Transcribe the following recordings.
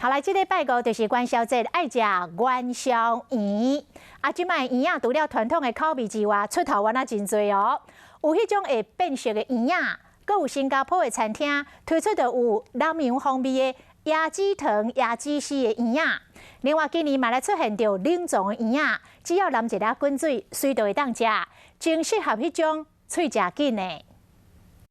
好來，這禮拜五就是元宵節，愛食元宵圓。啊，這擺圓仔除了傳統的口味之外，出頭丸仔真濟哦。有彼種會變色的圓仔，閣有新加坡的餐廳推出著有南洋風味的椰子糖、椰子絲的圓仔。另外，今年嘛來出現著冷藏的圓仔，只要淋一粒滾水，隨就會當食，真適合彼種喙食緊的。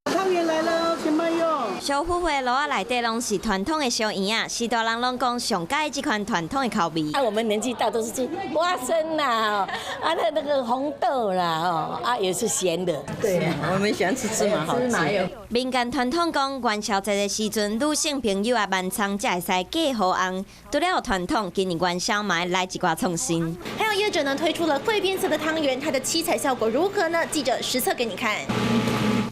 湯圓來了，請慢用。燒糊糊的爐仔內底攏是傳統的燒圓仔，序大人攏講上佮意這款傳統的口味。啊，我們年紀大都是吃花生啦，啊那個紅豆啦，哦，啊也是鹹的。對，我們喜歡吃芝麻，好吃。民間傳統講元宵節的時陣，女性朋友啊萬倉才會使嫁予翁。除了傳統，今年元宵嘛來一寡創新。還有業者呢推出了會變色的湯圓，它的七彩效果如何呢？記者實測給你看。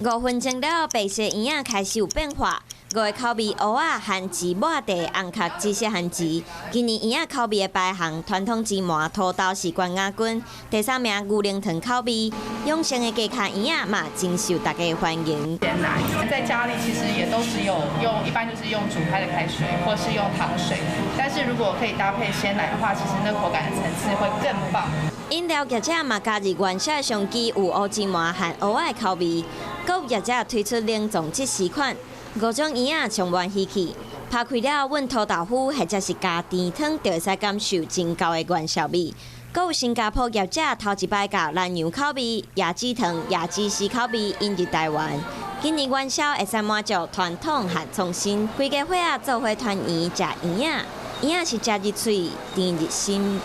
5分鐘了，白色圓仔開始有變化。五个口味：芋仔、番薯、抹茶、紅殼、紫色番薯。今年圓仔口味的排行，傳統芝麻土豆是冠亞軍，第三名牛奶糖口味。永勝的雞跤圓仔嘛，真受大家歡迎。鮮奶在家裡其實也都只有用，一般就是用煮開的開水，或是用糖水。但是如果可以搭配鮮奶的話，其實那口感的層次會更棒。飲料業者嘛加入元宵的商機，有烏芝麻和芋仔的口味。閣有業者推出冷藏即食款，五種圓仔充滿喜氣。拍開了溫土豆腐或者是加甜湯，就會使感受真厚的元宵味。閣有新加坡業者頭一擺共南洋口味、椰子糖、椰子絲口味引入台灣。今年元宵會使滿足傳統和創新，規家伙仔做伙團圓食圓仔，圓仔是食入喙，甜入心。